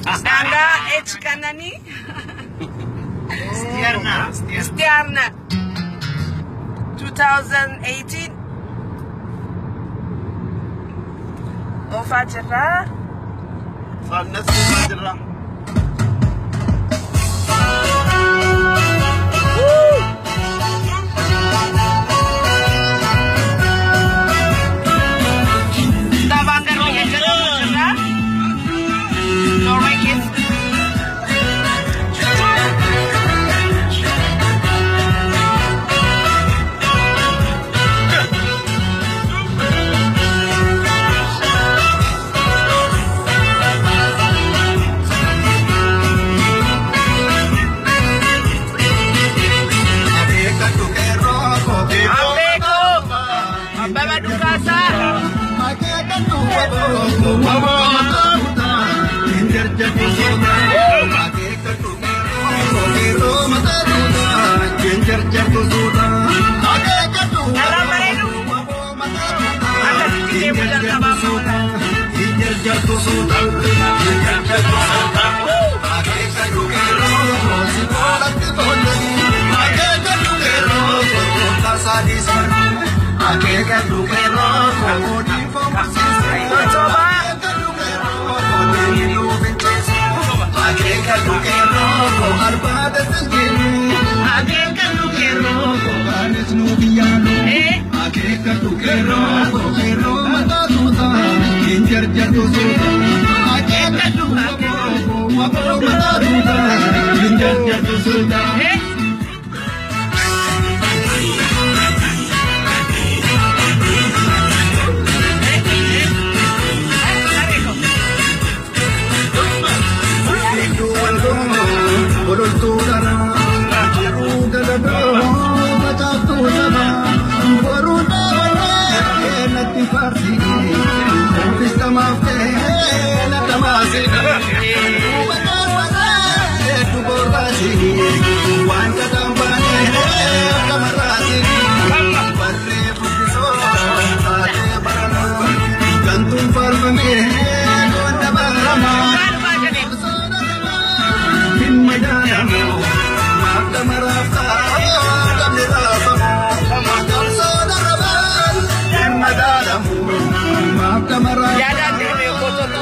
Daangaa H Kananii. Stierna. Stierna. 2018. Oofaa jirraa. Faannas oofaa jirra. Stavanger biyya jedhamu jirra. Norway keessa. Abbeekoo. Abbaba Dukaasaa. Karaan bareedu. Akkasitti deemuu jalqabaa amma. Eh. Eh. Dhugaa jedhee. Yaadaan deemee qototu.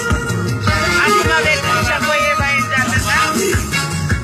Akkuma beekamu shaggooyyee baay'een jaalladha.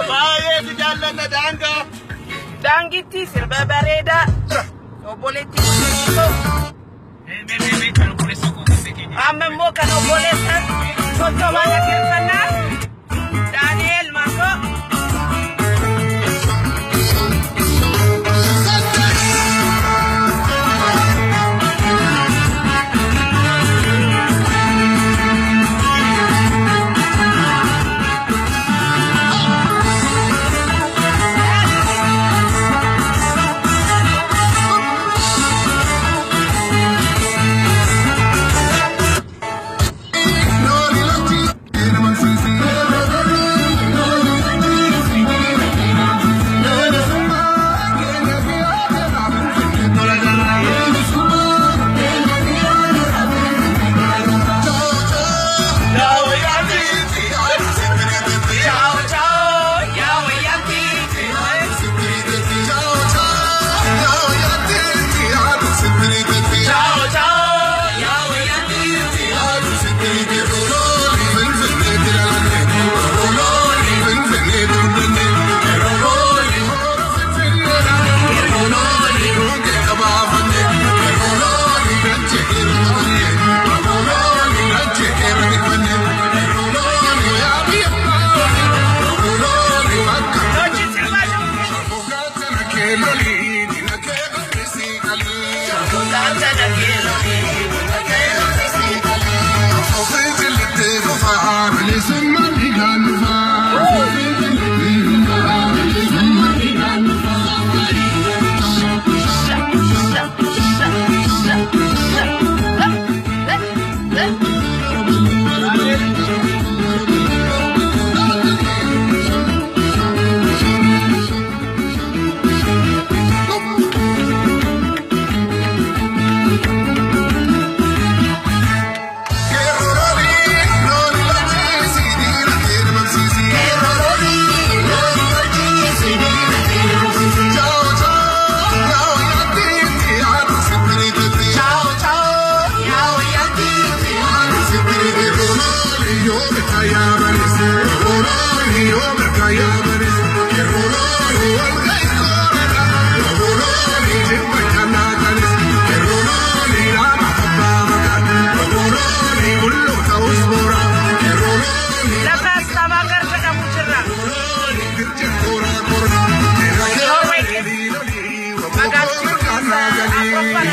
Baay'ee si jaallanna daangaa. Daangitti sirba bareedaa. Obboleettii guddisuu. Amma immoo kan obboleessan sochomaa dhaggeeffannaa. Lafa Stavanger jedhamu jirra. Norway keessa. Magaalli afuraffaan.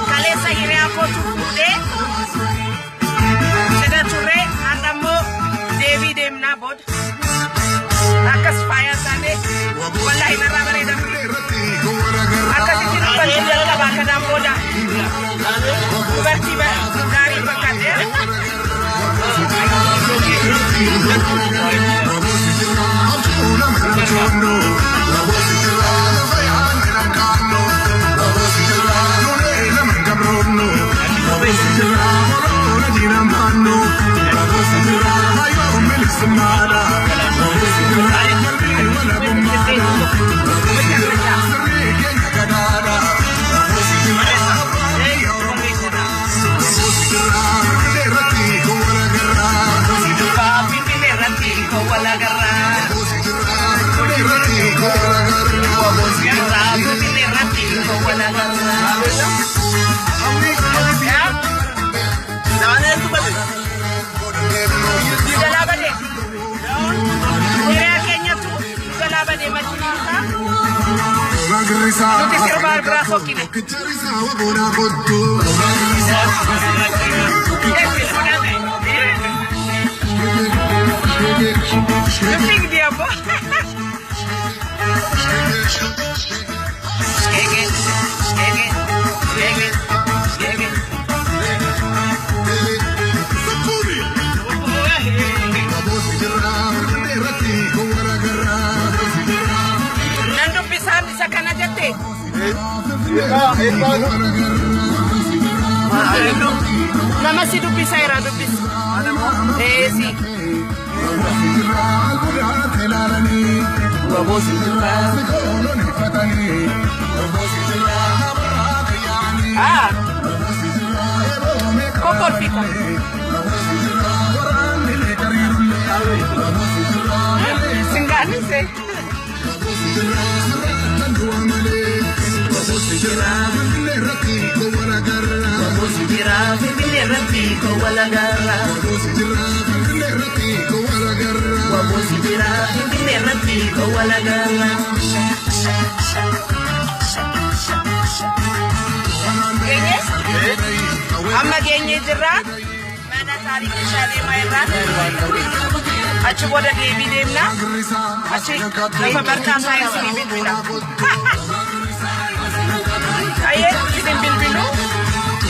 Kaleessa hiriyaa kootu fuudhee cidha turre. Har'a immoo deebii deemnaa booda. Akkas faaya isaanii wallaahi narraa bareedamu. Akkasitti dubbachuu jalqabaa kanaan booda. Dubartii gaarii fakkaate. Finfinnee irratti wal agarraa. Finfinnee irratti wal agarraa. Yaa? Daani'eltu bade. Nu jalaa bade. Hiriyaa keenyatu nu jalaa bade makiinaan isaa. Nuti sirba biraa sokkine. Eessi fudhate. Fiigdi abbo. Ege, ege, ege, ege. Nan dubbisaan isa kana jette. Nama si dubbisa jira, dubbisi. Eesi. Ah, kokkolfita. Singaanise. Jira Finfinnee irratti wal agarra. Jira Finfinnee irratti wal agarra. Geenye? Amma geenyee jirra. Mana taarikii Shaaleemaa irraa. Achi booda deebii deemna. Achi lafa barcaa saayinsii bilbila. Ayyee, isin bilbilu.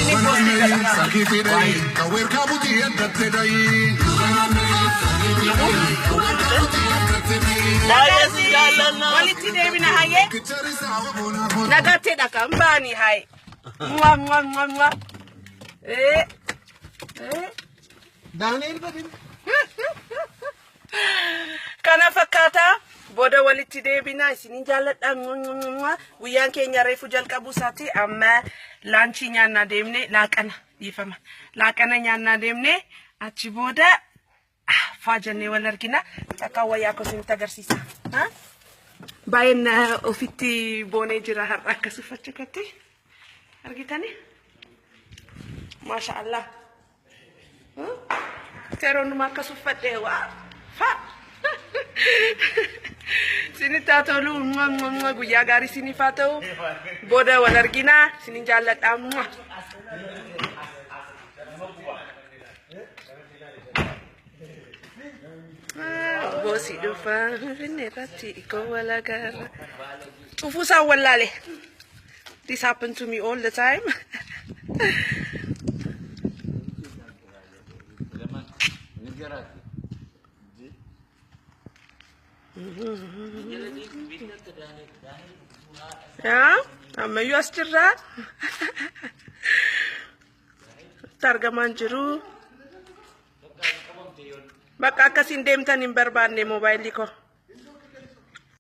Isin poostii godha. Baay'ee si jaallanna. Walitti deebina, hayyee. Nagaatti dhaqa hin baanii haye. Mwah, mwah, mwah, mwah. Eh, eh. Daani'el bade. Kana fakkaata. Booda walitti deebina. Isinin jaalladha. Guyyaan keenya reefu jalqabuu isaati. Amma lunchii nyaannaa deemne, laaqana, dhiifama. Laaqana nyaannaa deemne, achi booda faa jennee wal argina. Takka wayyaa koo isinitti agarsiisa. Baay'een ofitti boonee jira har'a akkas uffachuu kootti. Argitani? Maasha Allah. Yeroo numa akkas uffadhee waa fa. Isinitti haa tolu. Guyyaa gaarii isiniif haa ta'u. Booda wal argina. Isinin jaalladha. Mwah. Boosii dhufaa Finfinnee irratti ikoo wal agarra. Cufuu isaan wallaale. This happen to me all the time. Yaa? Ammayyuu as jirra. Itti argamaan jiru. Bakka akkasiin deemtan hin barbaanne moobaayilii koo.